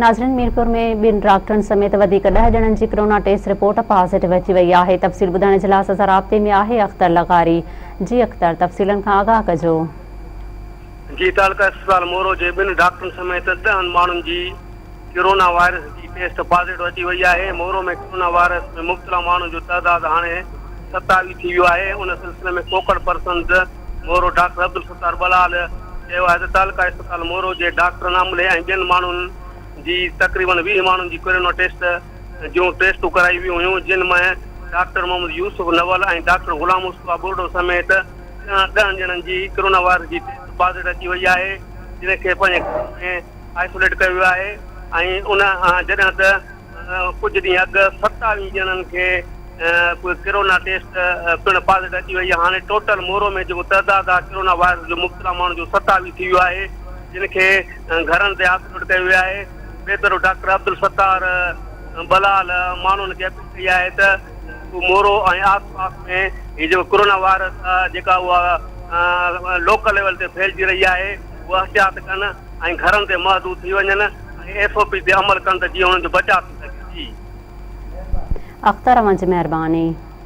ناظرين ميرپور ۾ ٻن ڊاڪٽرن سميت وڌيڪ ڏهه ڄڻن جي ڪرونا ٽيسٽ رپورٽ پازيٽو اچي وئي آهي تفصيل ٻڌائڻ جي لاء اسان سان رابطي ۾ آهي اختر لغاري جي اختر تفصيلن کان آگاهه ڪجو. جي تعلقه اسپتال مورو جي ٻن ڊاڪٽرن سميت ڏهن ماڻهن جي ڪرونا وائرس جي ٽيسٽ پازيٽو اچي وئي آهي مورو ۾ ڪرونا وائرس ۾ مبتلا ماڻهن جو تعداد هاڻي 27 ٿي ويو آهي ان سلسلي ۾ فوڪل پرسنز مورو ڊاڪٽر عبدالستار ٻلال چيو آهي ته تعلقه اسپتال مورو جي ڊاڪٽرن، عملي ۽ ٻين ماڻهن جي تقريبن 20 ماڻهن جي ڪورونا ٽيسٽ جون ٽيسٽون ڪرايون ويون هيون جن ۾ ڊاڪٽر محمد يوسف نول ۽ ڊاڪٽر غلام مصطفيٰ ٻرڙو سميت ڏهن ڄڻن جي ڪورونا وائرس جي ٽيسٽ پازيٽو اچي وئي آهي جن کي پنهنجي گهرن ۾ آئسوليٽ ڪيو ويو آهي ۽ ان جڏهن ته ڪجهه ڏينهن اڳ 27 ڄڻن کي ڪرونا ٽيسٽ پڻ پازيٽو اچي وئي آهي، هاڻي ٽوٽل مورو ۾ جيڪو تعداد آهي ڪرونا وائرس جو مبتلا ماڻهن جو 27 ٿي ويو آهي، جن کي گهرن تي آئسوليٽ ڪيو ويو آهي. ٻئي طرف ڊاڪٽر عبدالستار بلال ماڻهن کي اپيل ڪئي آهي ته هو مورو ۽ آس پاس ۾ هي جيڪو ڪرونا وائرس آهي جيڪا اها لوڪل ليول تي ڦهلجي رهي آهي اهو احتياط ڪن ۽ گهرن تي محدود ٿي وڃن. ۽ ايس او پي تي عمل ڪن ته جيئن انهن جو بچاء ٿي سگهي. جي. اختر اوهان جي مهرباني.